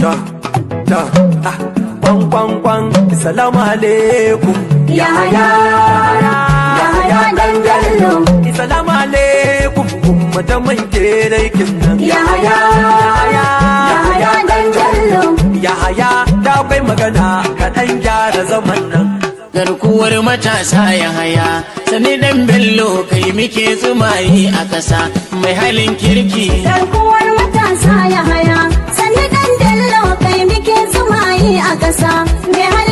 Ta ta ah, kwan kwan kwan, salamu alaikum. Yahaya, Yahaya dan Bello. Salamu alaikum, umma ta man kere nan. Yahaya, Yahaya dan Bello. Yahaya da kai magana, kaɗan gyara zaman nan. Garkuwar matasa Yahaya, Sani dan Bello, kai muke tsumayi a ƙasa, mai halin kirki. Garkuwar matasa Yahaya, Sani dan Bello, kai muke tsumayi a ƙasa, mai halin